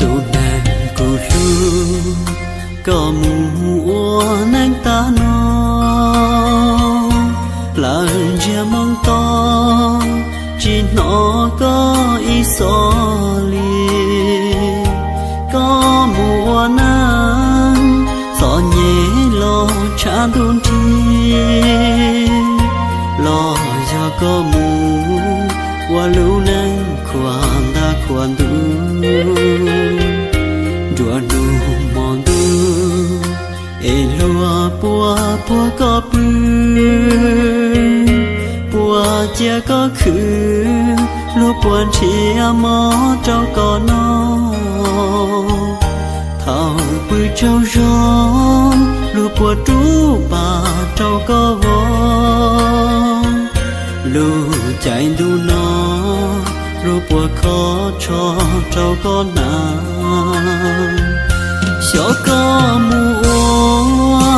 Tus neeg kuv hlub, koj mus ua neej tag no, lawv ntsia moo to, tsis hnov koj ib xov li. Koj mus ua neej txom nyem los tshav ntuj nrig, los yog koj mus ua lub neej khuam ntaj khuam ntuj, nruab hnub hmo ntuj es luag puas puag koj pw, puas cia koj khwv, luag puas nrhiav mov rau koj noj. Thaum pw tsaug zog luag puas rub pas rau koj vov, lub caij ntuj no luag puas kho tsho rau koj hnav. Xyov koj mus ua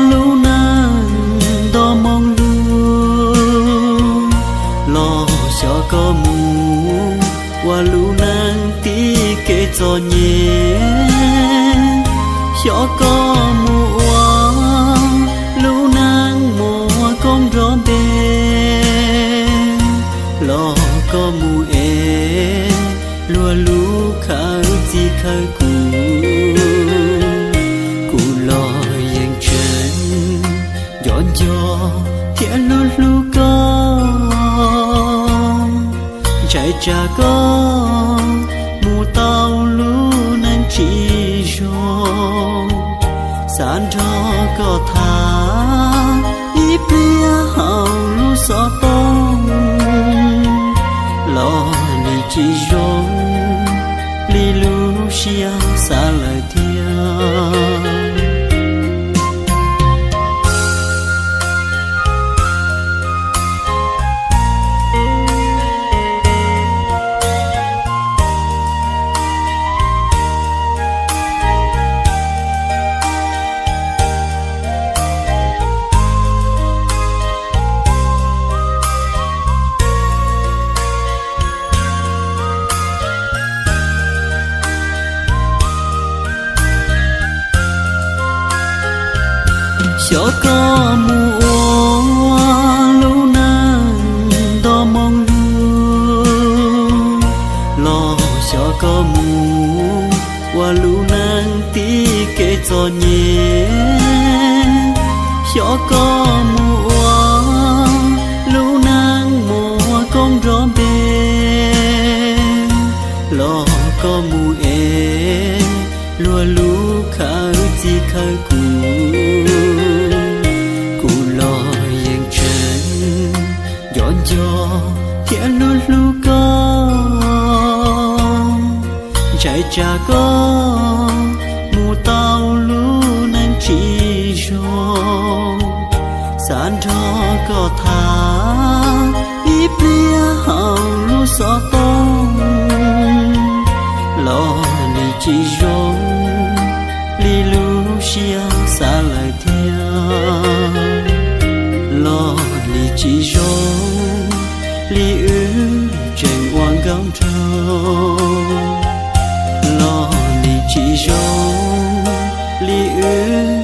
lub neej nto moo lug, los xyov koj mus ua lub neej tib kev txom nyem. Xyov koj mus ua lub neej muaj koob nrov npe, los koj mus ev luag lub khawv txij khawv kub. Kuv los yeej tseem nco nco thiab hlub hlub koj, ntshai tsam koj mus tau lub neej tsis zoo, xav nrog koj tham ib pliag hauv lub xov tooj, los nws tsis zoo li lub siab xav lawm thiab. Xyov koj mus ua lub neej nto moo lug, los xyov koj mus ua lub neej tib kev txom nyem. Xyov koj mus ua lub neej muaj koob nrov npe, los koj mus ev luag lub khawv txij khawv kub. Kuv los yeej tseem nco nco thiab hlub hlub koj, ntshai tsam koj mus tau lub neej tsis zoo, xav nrog koj tham ib pliag hauv lub xov tooj, los nws tsis zoo li lub siab xav lawm thiab, los nws tsis zoo li wb tseem ua nkauj nraug, los nws tsis zoo li wb